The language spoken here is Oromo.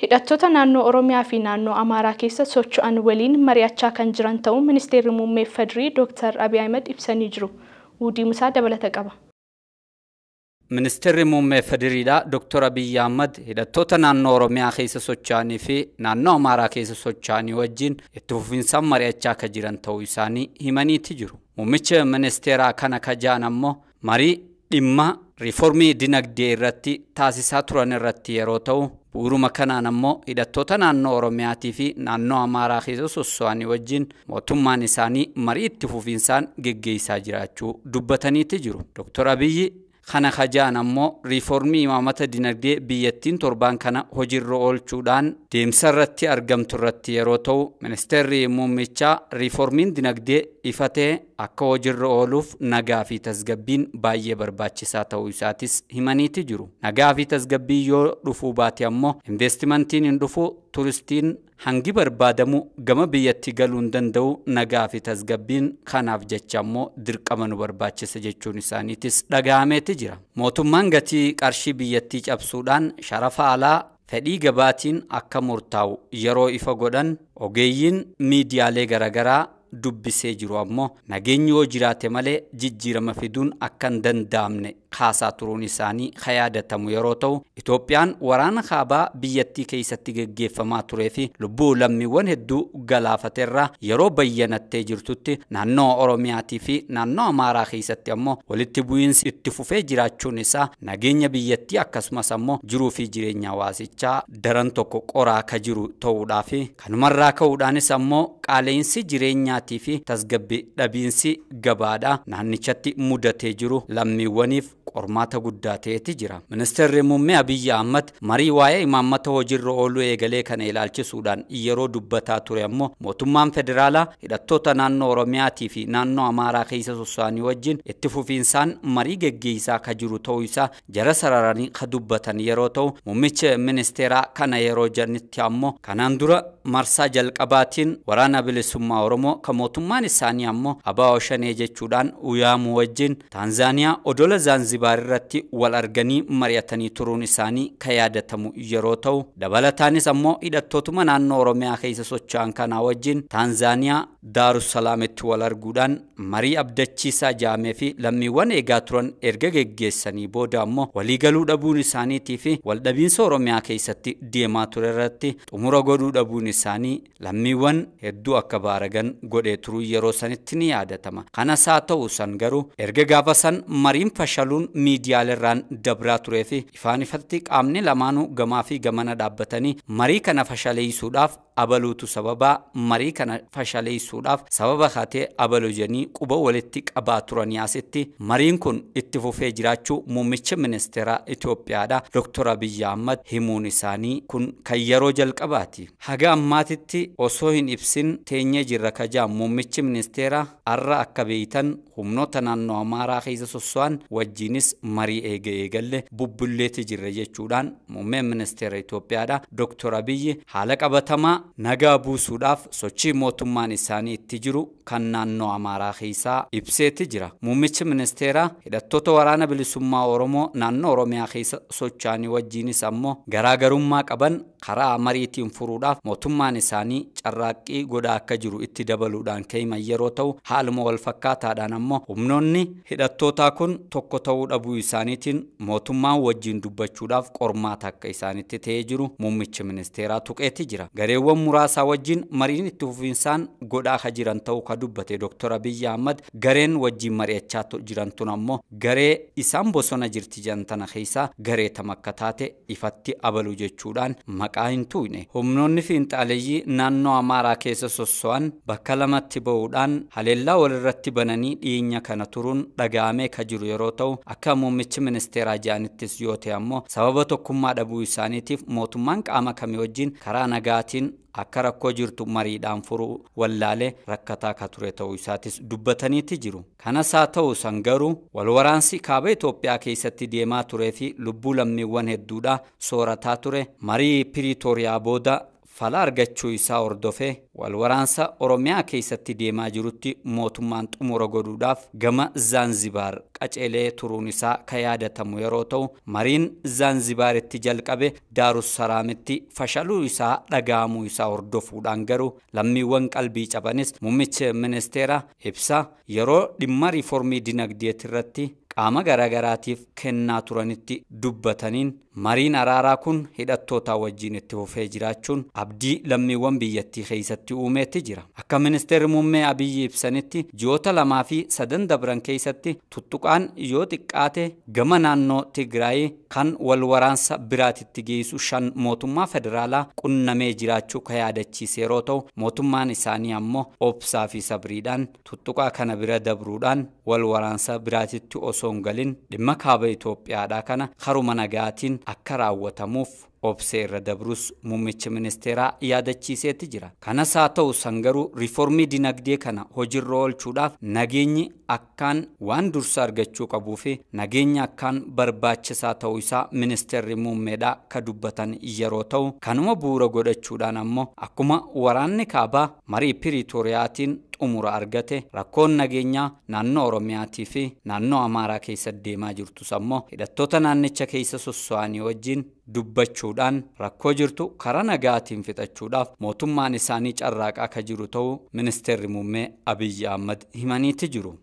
Hidhattoota naannoo Oromiyaa fi naannoo Amaaraa keessa socho'an waliin mari'achaa kan jiran ta'uu Ministeerri Muummee FDRI Dr. Abiy Ahmed ibsanii jiru. Wuudii Musaa dabalata qaba. Ministeerri Muummee FDRIidha Dr. Abiy Ahmed hidhattoota naannoo Oromiyaa keessa socho'anii fi naannoo Amaaraa keessa socho'anii wajjin itti fufinsaan mari'achaa akka jiran ta'uu isaanii himaniiti jiru. Muummicha ministeeraa kana kajaan ammoo marii dhimma riiformii dinagdee irratti taasisaa turan irratti yeroo ta'u, bu'uuruma kanaan ammoo hidhattoota naannoo Oromiyaatii fi naannoo Amaaraa keessa socho'anii wajjin mootummaan isaanii marii itti fufinsaan geggeessaa jiraachuu dubbataniiti jiru. Dr. Abiyyi kana kajaan ammoo riiformii imaamata dinagdee biyyattiin torbaan kana hojiirra oolchuudhaan deemsa irratti argamtu irratti yeroo ta'u, ministeerri muummichaa riiformiin dinagdee ifatee akka hojiirra ooluuf nagaa fi tasgabbiin baay'ee barbaachisaa ta'uu isaatis himaniiti jiru. Nagaa fi tasgabbii yoo dhufuu baate ammoo investimentiin hin dhufu, turistiin hangi barbaadamu gama biyyatti galuu hin danda'u, nagaa fi tasgabbiin kanaaf jecha ammoo dirqama nu barbaachisa jechuun isaaniitis dhaga'ameeti jira. Mootummaan gatii qarshii biyyattii cabsuudhaan sharafa alaa fedhii gabaatiin akka murtaa'u yeroo ifa godhan ogeeyyiin miidiyaalee garaagaraa dubbisee jiru ammoo nageenyi yoo jiraate malee jijjiirama fiduun akka hin danda'amne kaasaa turuun isaanii yaadatamu yeroo ta'u, Itoophiyaan waraana kaabaa biyyattii keessatti geggeeffamaa turee fi lubbuu lammiiwwan hedduu galaafateerraa yeroo bayyanattee jirtutti naannoo Oromiyaatii fi naannoo Amaaraa keessatti ammoo walitti bu'iinsi itti fufee jiraachuun isaa nageenya biyyattii akkasumas ammoo jiruu fi jireenya hawaasichaa daran tokko qoraa akka jiru ta'uudhaa fi kanumarraa ka'uudhaanis ammoo qaala'insi jireenyaatii fi tasgabbii dhabiinsi gabaadhaa naannichatti mudatee jiru lammiiwwaniif qormaata guddaa ta'eeti jira. Ministeerri Muummee Abiyyi Ahmad marii waa'ee imaammata hojiirra ooluu eegalee kana ilaalchisuudhaan yeroo dubbataa ture ammoo mootummaan federaalaa hidhattoota naannoo Oromiyaatii fi naannoo Amaaraa keessa socho'anii wajjin itti fufiinsaan marii geggeessaa akka jiru ta'uu isaa jara sararanii ka dubbatan yeroo ta'u, muummicha ministeeraa kana yeroo jedhanitti ammoo kanaan dura marsaa jalqabaatiin waraana bilisummaa Oromoo kan mootummaan isaanii ammoo ABO Shanee jechuudhaan yaamuu wajjin Taanzaaniyaa odola Zaanzibaar irratti wal arganii mari'atanii turuun isaanii kan yaadatamu yeroo ta'u, dabalataanis ammoo hidhattootuma naannoo Oromiyaa keessa socho'an kanaa wajjin Taanzaaniyaa Daarussalaamitti wal arguudhaan marii abdachiisaa jaamee fi lammiiwwan eegaa turan erga geggeessanii booda ammoo waliigaluu dhabuun isaaniitii fi waldhabiinsa Oromiyaa keessatti deemaa ture irratti xumura godhuu dhabuun isaanii lammiiwwan hedduu akka baaragan godhee turuu yeroo sanitti ni yaadatama. Kanas haa ta'u san garuu erga gaafa san mariin fashaluun miidiyaaleerraan dabraa turee fi ifaan ifatti qaamni lamaanuu gamaa fi gamana dhaabbatanii marii kana fashaleessuudhaaf abaluutu sababa marii kana fashaleessuudhaaf sababa kaatee abaluu jedhanii quba walitti qabaa turanii asitti mariin kun itti fufee jiraachuu muummicha ministeera Itoophiyaadha Dr. Abiyyi Ahmad himuun isaanii kun kan yeroo jalqabaati. Haga ammaatitti osoo hin ibsin teenyee jirra kajaa muummichi ministeera arra akka beeytan humnoota naannoo Amaaraa keessa sosso'an wajjinis marii eegalle bubbulleeti jirra jechuudhaan muummeen ministeera Itoophiyaadha Dr. Abiyyi haala qabatamaa nagaa buusuudhaaf sochii mootummaan isaanii itti jiru kan naannoo Amaaraa keessaa ibseeti jira. Muummichi ministeeraa hidhattoota waraana bilisummaa Oromoo naannoo Oromiyaa keessa socho'anii wajjinis ammoo garaagarummaa qaban karaa mariitiin furuudhaaf mootummaan isaanii carraaqqii godhaa akka jiru itti dabaluudhaan ka'ima yeroo ta'u, haaluma wal fakkaataadhaan ammoo humnoonni hidhattootaa kun tokko ta'uu dhabuu isaaniitiin mootummaan wajjin dubbachuudhaaf qormaata akka isaanitti ta'ee jiru muummichi ministeeraa tuqeeti jira. Gareewwan muraasaa wajjin mariin itti fufinsaan godhaa akka jiran ta'uu ka dubbate Dr. Abiyyi Ahmad gareen wajjin mari'achaa jiran tun ammoo garee isaan bosona jirti jedhan tana keessaa garee tam akka taate ifatti abaluu jechuudhaan maqaa hin tuqne. Humnoonni fiinxaaleeyyii naannoo Amaaraa keessa sosso'an bakka lamatti ba'uudhaan haleellaa walirratti bananii dhiyeenya kana turuun dhaga'amee ka jiru yeroo ta'u, akka muummichi ministeeraa jedhanittis yoo ta'e ammoo sababa tokkummaa dhabuu isaaniitiif mootummaan qaama kamii wajjin karaa nagaatiin akka rakkoo jirtu mariidhaan furuu wallaalee rakkataa ka ture ta'uu isaatis dubbataniiti jiru. Kanas haa ta'u san garuu wal waraansi kaaba Itoophiyaa keessatti deemaa turee fi lubbuu lammiiwwan hedduudhaa soorataa ture marii Piriitooriyaa booda fala argachuu isaa hordofee wal waraansa Oromiyaa keessatti deemaa jirutti mootummaan xumura godhuudhaaf gama Zaanzibaar qaceelee turuun isaa ka yaadatamu yeroo ta'u, mariin Zaanzibaaritti jalqabe Daarussalaamitti fashaluu isaa dhaga'amuu isaa hordofuudhaan garuu lammiiwwan qalbii cabanis muummichi ministeera ibsa yeroo dhimma riiformii dinagdeetii irratti qaama garaagaraatiif kennaa turanitti dubbataniin mariin araaraa kun hidhattoota wajjin itti fufee jiraachuun abdii lammiiwwan biyyattii keessatti uumeetti jira. Akka ministeerri muummee Abiyyi ibsanitti ji'oota 2 fi 3 dabran keessatti tuttuqaan yoo xiqqaate gama naannoo Tigraay kan wal waraansa biraatitti geessu 5 mootummaa federaalaa qunnamee jiraachuu ka yaadachiise yeroo ta'u, mootummaan isaanii ammoo obsaa fi sabriidhaan tuttuqaa kana bira dabruudhaan wal waraansa biraatitti osoo hin galin dhimma kaaba Itoophiyaadhaa kana karuma nagaatiin akka raawwatamuuf obsee irra dabrus muummichi ministeeraa yaadachiiseetti jira. Kanas haa ta'u san garuu riiformii dinagdee kana hojiirra oolchuudhaaf nageenyi akkaan waan dursa argachuu qabuu fi nageenya akkaan barbaachisaa ta'uu isaa ministeerri muummeedhaa ka dubbatan yeroo ta'u, kanuma bu'uura godhachuudhaan ammoo akkuma waraanni kaabaa marii Piriitooriyaatiin xumura argate rakkoon nageenyaa naannoo Oromiyaatii fi naannoo Amaaraa keessa deemaa jirtus ammoo hidhattoota naannicha keessa sosso'anii wajjin dubbachuudhaan rakkoo jirtu karaa nagaatiin fixachuudhaaf mootummaan isaanii carraaqaa akka jiru ta'uu ministeerri muummee Abiyyi Ahmad himaniiti jiru.